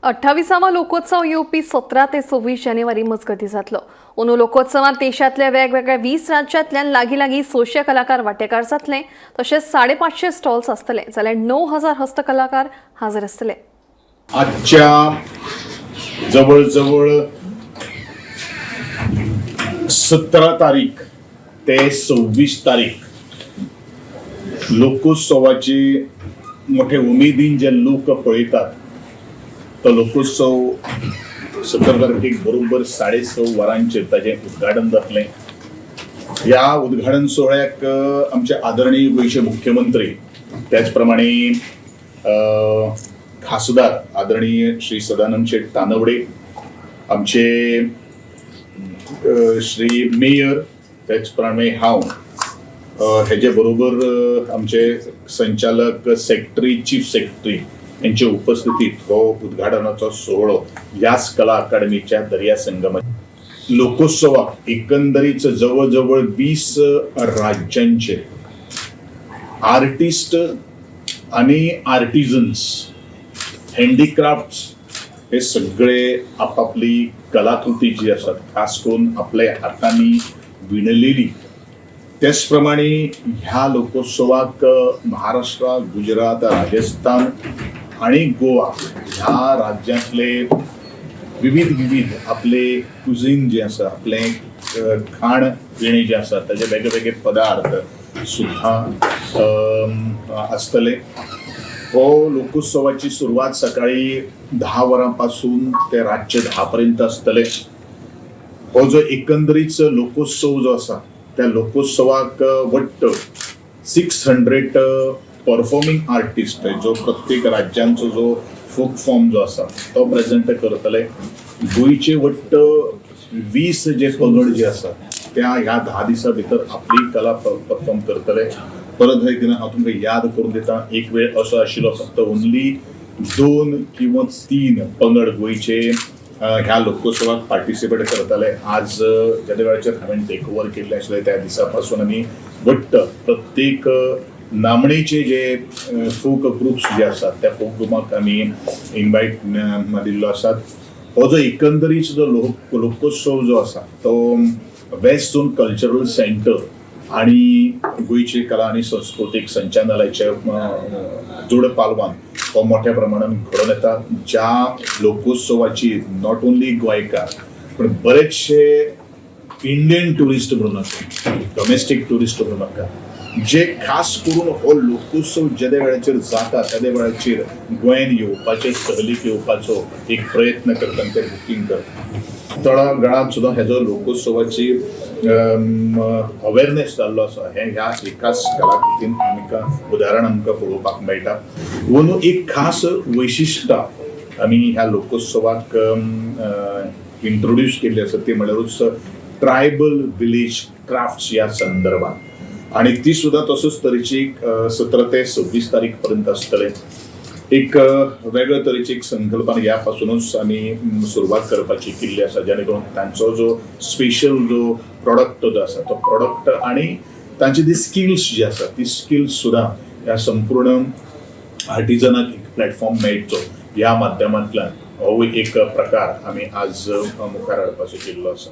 अठ्ठावीसावा लोकोत्सव येवपी 17 ते 26 जानेवारी मजगतीं जातलो. अंदू लोकोत्सवात देशांतल्या वेगवेगळ्या 20 राज्यांतल्यान लागीं लागीं 600 कलाकार वांटेकार जातले. तशेंच 550 स्टॉल्स आसतले, जाल्यार 9000 हस्तकलाकार हाजीर आसतले. आजच्या जवळजवळ 17 तारीख ते 26 तारीख लोकोत्सवाची मोठे उमेदीन जे लोक पळयतात, तो लोकोत्सव 17 तारखेक बरोबर 6:30 वरांचेर ताजें उद्घाटन जातलें. ह्या उद्घाटन सुवाळ्याक आमचे आदरणीय गोंयचे मुख्यमंत्री, त्याच प्रमाणे खासदार आदरणीय श्री सदानंद शेट तानवडे, आमचे श्री मेयर, त्याच प्रमाणे हांव, हेजे बरोबर आमचे संचालक, सेक्रेटरी, चीफ सेक्रेटरी यांचे उपस्थितीत हो उद्घाटनाचो सोहळो ह्याच कला अकादमीच्या दर्या संगमात. लोकोत्सवाक एकंदरीत जवळ जवळ 20 राज्यांचे आर्टिस्ट आणि आर्टिझन्स, हँडीक्राफ्ट्स हे सगळे आपापली कलाकृती जी आसात, खास करून आपल्या हातांनी विणलेली. त्याच प्रमाणे ह्या लोकोत्सवाक महाराष्ट्र, गुजरात, राजस्थान आणि गोवा ह्या राज्यांतले विविध विविध आपले कुझीन जे आसा, आपले खाण पिणे जे आसा, ताजे वेगळे वेगळे पदार्थ सुद्धा आसतले. हो लोकोत्सवाची सुरवात सकाळी 10 वरां पासून ते रातचे 10 पर्यंत आसतले. हो जो एकंदरीत लोकोत्सव जो आसा, त्या लोकोत्सवाक वट्ट 600 परफॉर्मिंग आर्टिस्ट जो प्रत्येक राज्यांचो जो फोक फॉर्म जो आसा तो प्रेझेंट करतले. गोंयचे वट्ट 20 जे पंगड जे आसा, त्या ह्या 10 दिसां भितर आपली कला परफॉर्म करतले. परत एकदा हांव तुमकां याद करून दिता, एक वेळ असो आशिल्लो, फक्त ओन्ली दोन किंवा तीन पंगड गोंयचे ह्या लोकोत्सवाक पार्टिसिपेट करताले. आज ज्या वेळाचेर हांवें टेक ओवर केल्लें आशिल्लें, त्या दिसा पासून आमी वट्ट प्रत्येक नामणेचे जे फोक ग्रुप्स जे आसात, त्या फोक ग्रुपाक आमी इनवायट दिल्लो आसात. हो जो एकंदरीत जो लोकोत्सव जो आसा, तो वेस्ट झोन कल्चरल सेंटर आणि गोंयची कला आनी संस्कृतीक संचालनालयाच्या जोड पालवान हो मोठ्या प्रमाणात घडोवन येता, ज्या लोकोत्सवाची not only गोंयकार पण बरेचशे इंडियन ट्युरिस्ट म्हणून नाका, डोमेस्टीक ट्युरिस्ट म्हणून नाका, जे खास करून हो लोकोत्सव जेदे वेळाचेर जाता, तेदे वेळाचेर गोंयान येवपाचे, सहलीक येवपाचो एक प्रयत्न करता आनी ते बुकींग करता. तळागाळांत सुद्दां हेजो लोकोत्सवाची अवेरनेस जाल्लो आसा, हें ह्या एकाच कलाकृतीन आमकां उदाहरण आमकां पळोवपाक मेळटा. अंदू एक खास वैशिश्ट आमी ह्या लोकोत्सवाक इंट्रोड्यूस केल्ली आसा, ती म्हणल्यारूच ट्रायबल विलेज क्राफ्ट्स ह्या संदर्भात आणि ती सुद्दां तसोच तरेची 17 ते 26 तारीख पर्यंत आसतले. एक वेगळे तरेची एक संकल्पना ह्या पासूनच आमी सुरवात करपाची केल्ली आसा, जेणे करून तांचो जो स्पेशल जो प्रोडक्ट जो आसा, तो प्रोडक्ट आणि तांची ती स्किल्स जी आसा, ती स्किल्स सुद्दां ह्या संपूर्ण आर्टिजनाक एक प्लॅटफॉर्म मेळचो, ह्या माध्यमांतल्यान हो एक प्रकार आमी आज मुखार हाडपाचो केल्लो आसा.